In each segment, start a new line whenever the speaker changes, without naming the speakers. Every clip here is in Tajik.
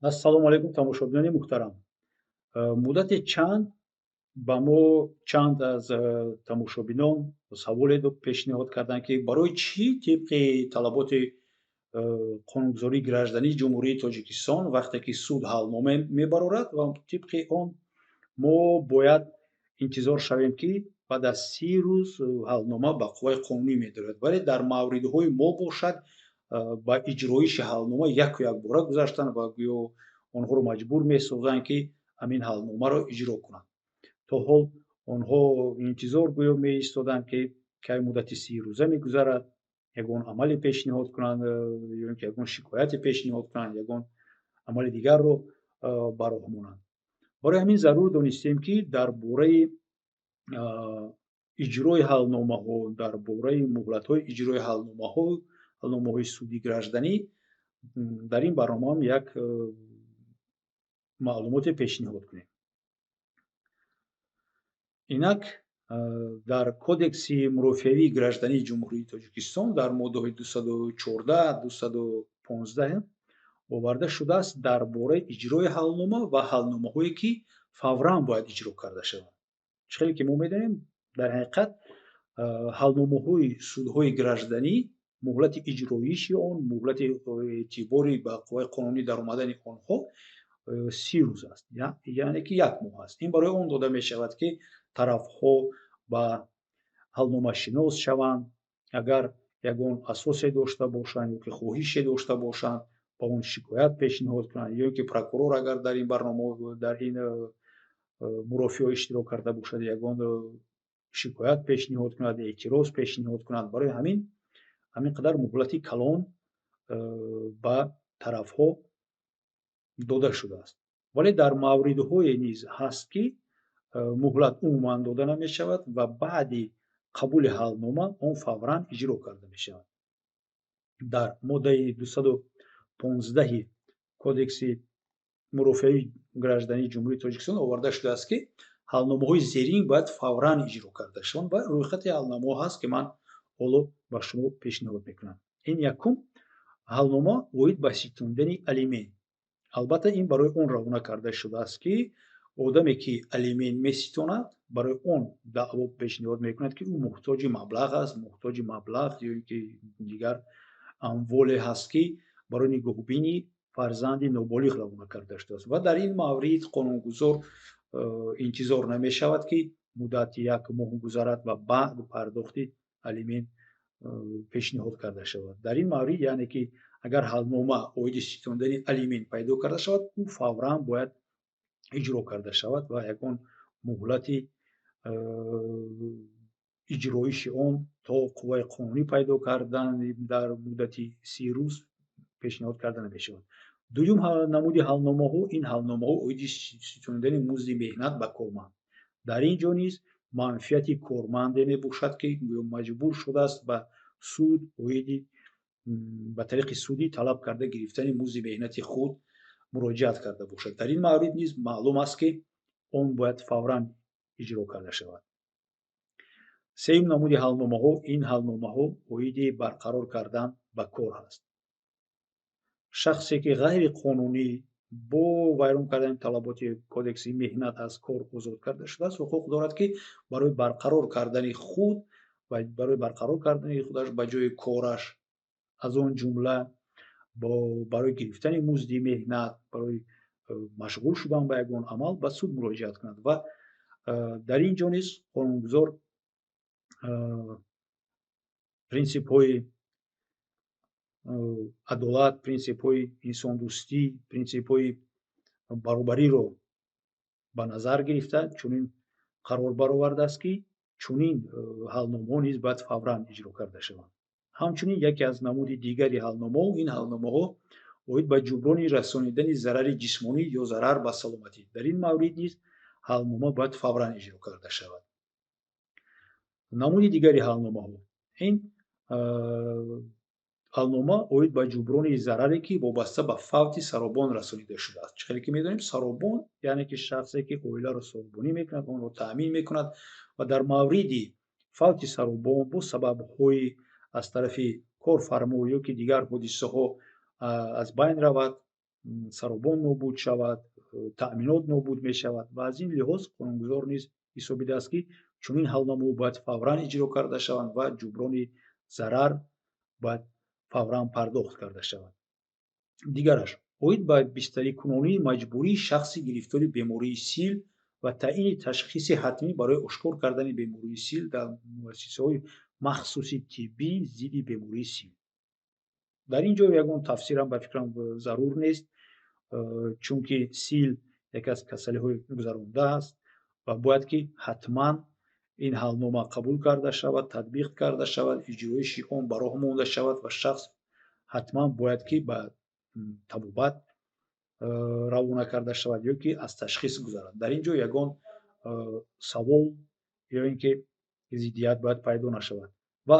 Ассалому алайкум, тамошобинони муҳтарам. Муддати чанд ба мо чанд аз тамошобинон саволе пешниҳод карданд, ки барои чӣ тибқи талаботи қонунгузории граждании Ҷумҳурии Тоҷикистон, вақте ки суд ҳалнома мебарорад ва тибқи он мо бояд интизор шавем, ки баъд аз 30 рӯз ҳалнома ба қувваи қонунӣ медорад, вале дар мавридҳои мо бошад, ба иҷроиши ҳалнома яку якбора гузаштанд ва гӯё онҳоро маҷбур месозанд, ки ҳамин ҳалномаро иҷро кунанд. То ҳол онҳо интизор гӯё меистоданд, ки кай муддати 30 рӯза мегузарад, ягон амале пешниҳод кунанд ё ин ки ягон шикояте пешниҳод кунанд, ягон амали дигарро ба роҳ монанд. Барои ҳамин зарур донистем, ки дар бораи иҷрои ҳалномаҳо, дар бораи муҳлатҳои иҷрои ҳалномаҳо, ҳалномаҳои суди гражданӣ дар ин барномаам як маълумоте пешниҳод кунем. Инак, дар Кодекси мурофиавии граждании Ҷумҳурии Тоҷикистон дар моддаҳои 214, 215 оварда шудааст дар бораи иҷрои ҳалнома ва ҳалномаҳое, ки фавран бояд иҷро карда шаванд. Чӣ хеле ки мо медонем, дар ҳақиқат ҳалномаҳои судҳои гражданӣ муҳлати иҷроиши он, муҳлати эътибори ба қувваи қонунӣ даромадани онҳо 30 рӯз аст, яъне ки як моҳ аст. Ин барои он дода мешавад, ки тарафҳо ба ҳалномашинос шаванд, агар ягон асосе дошта бошанд ё ки хоҳише дошта бошанд, ба он шикоят пешниҳод кунанд, ё ки прокурор агар дар ин барнома, дар ин мурофиаҳо иштирок карда бошад, ягон шикоят пешниҳод кунад, эътироз пешниҳод кунад. Барои ҳамин қадар муҳлати калон ба тарафҳо дода шудааст. Вале дар мавридҳое низ ҳаст, ки муҳлат умуман дода намешавад ва баъди қабули ҳалнома он фавран иҷро карда мешавад. Дар моддаи 215 Кодекси мурофиавии граждании Ҷумҳурии Тоҷикистон оварда шудааст, ки ҳалномаҳои зерин бояд фавран иҷро карда шаванд, ва рӯйхати ҳалномаҳо ҳаст, ки ман ҳоло ба шумо пешниҳод мекунам. Ин якум ҳалнома оид ба ситондани алимент. Албатта, ин барои он равона карда шудааст, ки одаме, ки алимент меситонад, барои он даъво пешниҳод мекунад, ки ӯ муҳтоҷи маблағ аст, муҳтоҷи маблағ ё ин ки дигар амволе ҳаст, ки барои нигоҳубини фарзанди ноболиғ равона карда шудааст. Ва дар ин маврид қонунгузор интизор намешавад, ки муддати як моҳ гузарад ва баъд пардохти алимент пешниҳод карда шавад. Дар ин маврид, яъне ки агар ҳалнома оиди ситондани алимент пайдо карда шавад, ӯ фавран бояд иҷро карда шавад ва ягон муҳлати иҷроиши он то қувваи қонунӣ пайдо кардан дар муддати 30 рӯз пешниҳод карда намешавад. Дуюм намуди ҳалномаҳо ин ҳалномаҳо оиди ситондани музди меҳнат ба корманд. Дар ин ҷо низ манфиати корманде мебошад, ки маҷбур шудааст ба суд оиди ба тариқи судӣ талаб карда гирифтани музди меҳнати худ муроҷиат карда бошад. Дар ин маврид низ маълум аст, ки он бояд фавран иҷро карда шавад. Сеюм намуди ҳалномаҳо ин ҳалномаҳо оиди барқарор кардан ба кор ҳаст. Шахсе, ки ғайриқонунӣ бо вайрон кардани талаботи Кодекси меҳнат аз кор озод карда шудааст, ҳуқуқ дорад, ки барои барқарор кардани худ ва барои барқарор кардани худаш ба ҷои кораш, аз он ҷумла барои гирифтани музди меҳнат, барои машғул шудан ба ягон амал ба суд муроҷиат кунад. Ва дар ин ҷо низ қонунгузор принсипҳои адолат, принсипҳои инсондӯстӣ, принсипҳои баробариро ба назар гирифта, чунин қарор баровардааст, ки чунин ҳалномаҳо низ бояд фавран иҷро карда шаванд. Ҳамчунин яке аз намуди дигари ҳалномаҳо ин ҳалномаҳо оид ба ҷуброни расонидани зарари ҷисмонӣ ё зарар ба саломатӣ. Дар ин маврид низ ҳалнома бояд фавран иҷро карда шавад. Намуди дигари ҳалномаҳо ин ҳалнома оид ба ҷуброни зараре, ки вобаста ба фавти саробон расонида шудааст. Чӣ хеле ки медонем, саробон, яъне ки шахсе, ки оиларо саробонӣ мекунад, онро таъмин мекунад, ва дар мавриди фавти саробон бо сабабҳои аз тарафи корфармо ё ки дигар ҳодисаҳо аз байн равад. Саробон нобуд шавад, таъминот нобуд мешавад ва аз ин лиҳоз қонунгузор низ ҳисобидааст, ки чунин ҳалномаҳо бояд фавран иҷро карда шаванд ва ҷуброни зарар бояд фавран пардохт карда шавад. Дигараш оид ба бистарикунонии маҷбурии шахси гирифтори бемории сил ва таъини ташхиси ҳатмӣ барои ошкор кардани бемории сил дар муассисаҳои махсуси тиббии зидди бемории сил. Дар ин ҷо ягон тафсирам, ба фикрам, зарур нест, чунки сил яке аз касалиҳои гузаронда аст ва бояд ки ҳатман ин ҳалнома қабул карда шавад, татбиқ карда шавад, иҷроиши он ба роҳ монда шавад ва шахс ҳатман бояд ки ба табобат равона карда шавад ё ки аз ташхис гузарад. Дар ин ҷо ягон савол ё ин ки зиддият бояд пайдо нашавад. Ва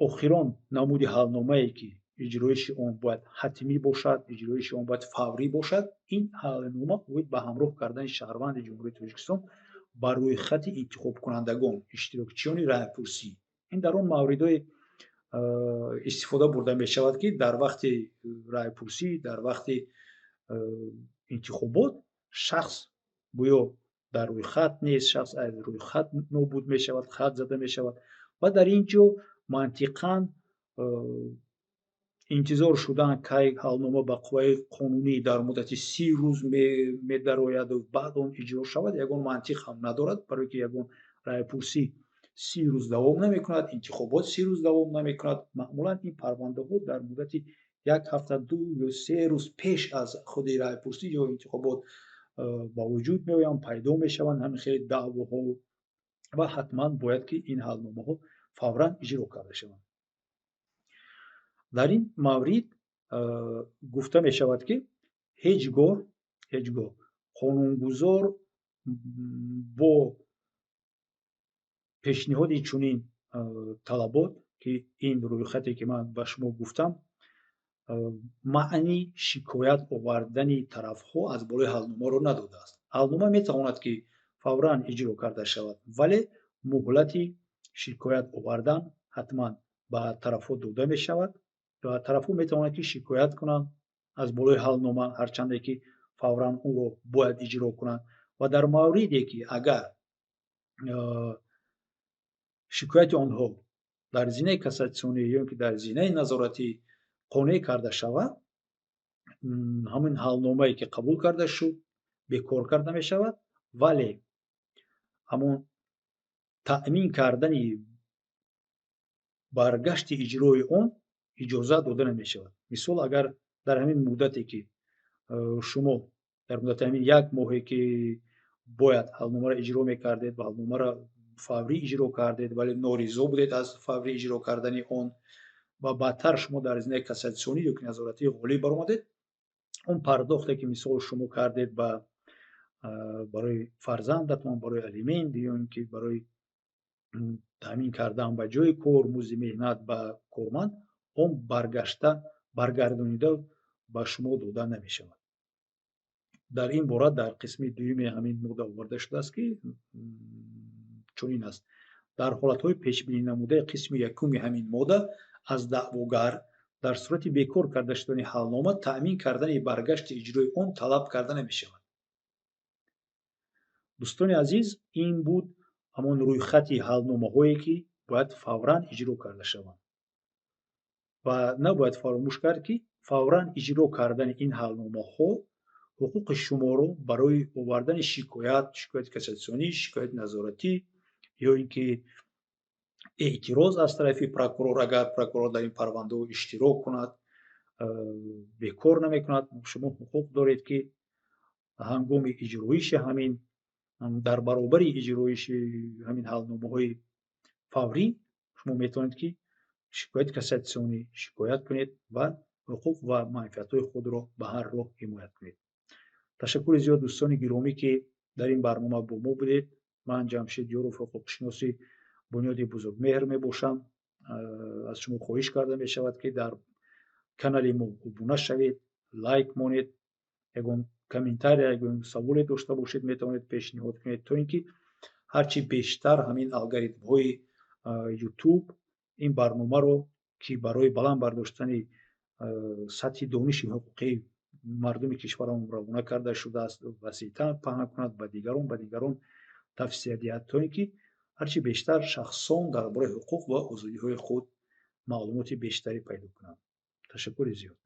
охирон намуди ҳалномае, ки иҷроиши он бояд ҳатмӣ бошад, иҷроиши он бояд фаврӣ бошад, ин ҳалнома оид ба ҳамроҳ кардани шаҳрванди Ҷумҳурии Тоҷикистон ба рӯйхати интихобкунандагон, иштирокчиёни раъйпурсӣ. Ин дар он мавридҳое истифода бурда мешавад, ки дар вақти раъйпурсӣ, дар вақти интихобот шахс гӯё дар рӯйхат нест, шахс аз рӯйхат нобуд мешавад, хат зада мешавад ва дар ин ҷо мантиқан интизор шудан, кай ҳалнома ба қувваи қонунӣ дар муддати 30 рӯз медарояду баъд он иҷро шавад, ягон мантиқ ҳам надорад, барое ки ягон раъйпурсӣ 30 рӯз давом намекунад, интихобот 30 рӯз давом намекунад. Маъмулан ин парвандаҳо дар муддати як ҳафта, 2 ё 3 рӯз пеш аз худи раъйпурсӣ ё интихобот ба вуҷуд меоянд, пайдо мешаванд ҳамин хели даъвоҳо ва ҳатман бояд ки ин ҳалномаҳо фавран иҷро карда шаванд. Дар ин маврид гуфта мешавад, ки ҳеҷ гоҳ қонунгузор бо пешниҳоди чунин талабот, ки ин рӯйхате ки ман ба шумо гуфтам, маъни шикоят овардани тарафҳо аз болои ҳалномаро надодааст. Ҳалнома метавонад ки фавран иҷро карда шавад, вале муҳлати шикоят овардан ҳатман ба тарафҳо дода мешавад ва тарафҳо метавонанд ки шикоят кунанд аз болои ҳалнома, ҳарчанде ки фавран ӯро бояд иҷро кунанд. Ва дар мавриде ки агар шикояти онҳо дар зинаи кассатсионӣ ё ки дар зинаи назоратӣ қонеъ карда шавад, ҳамин ҳалномае ки қабул карда шуд, бекор карда мешавад, вале ҳамон таъмин кардани баргашти иҷрои он иҷозат дода намешавад. Мисол, агар дар ҳамин муддате ки шумо дар муддати ҳамин як моҳе ки бояд ҳалномаро иҷро мекардед ва ҳалномаро фаврӣ иҷро кардед, вале норизо будед аз фаврӣ иҷро кардани он ва баъдтар шумо дар зинаи кассатсионӣ ё ки назоратӣ ғолиб баромадед, он пардохте ки мисол шумо кардед ба барои фарзандатон, барои алимент ё ин ки барои таъмин кардан ба ҷои кор, музди меҳнат ба корманд, он баргашта, баргардонида ба шумо дода намешавад. Дар ин бора дар қисми дуюми ҳамин модда оварда шудааст, ки чунин аст: дар ҳолатҳои пешбининамудаи қисми якуми ҳамин модда аз даъвогар дар сурати бекор карда шудани ҳалнома таъмин кардани баргашти иҷрои он талаб карда намешавад. Дӯстони азиз, ин буд ҳамон рӯйхати ҳалномаҳое, ки бояд фавран иҷро карда шаванд. Ва набояд фаромӯш кард, ки фавран иҷро кардани ин ҳалномаҳо ҳуқуқи шуморо барои овардани шикоят, шикояти кассатсионӣ, шикояти назоратӣ ё ин ки эътироз аз тарафи прокурор, агар прокурор дар ин парвандаҳо иштирок кунад, бекор намекунад. Шумо ҳуқуқ доред, ки ҳангоми иҷроиши ҳамин, дар баробари иҷроиши ҳамин ҳалномаҳои фаврӣ, шумо метавонед ки шикояти кассатсионӣ шикоят кунед ва ҳуқуқ ва манфиатҳои худро ба ҳар роҳ ҳимоят кунед. Ташаккури зиёд, дӯстони гиромӣ, ки дар ин барнома бо мо будед. Ман Ҷамшед Ёров, ҳуқуқшиноси Бунёди Бузургмеҳр мебошам. Аз шумо хоҳиш карда мешавад, ки дар канали мо обуна шавед, лайк монед, ягон комментария, ягон саволе дошта бошед, метавонед пешниҳод кунед, то ин ки ҳарчи бештар ҳамин алгоритмҳои Ютуб ин барномаро, ки барои баланд бардоштани сатҳи дониши ҳуқуқии Мардуми кишварамон равона карда шудааст, васеътар паҳн кунад, ба дигарон тавсия диҳад, то ин ки ҳарчи бештар шахсон дар бораи ҳуқуқ ва озодиҳои худ маълумоти бештаре пайдо кунанд. Ташаккури зиёд.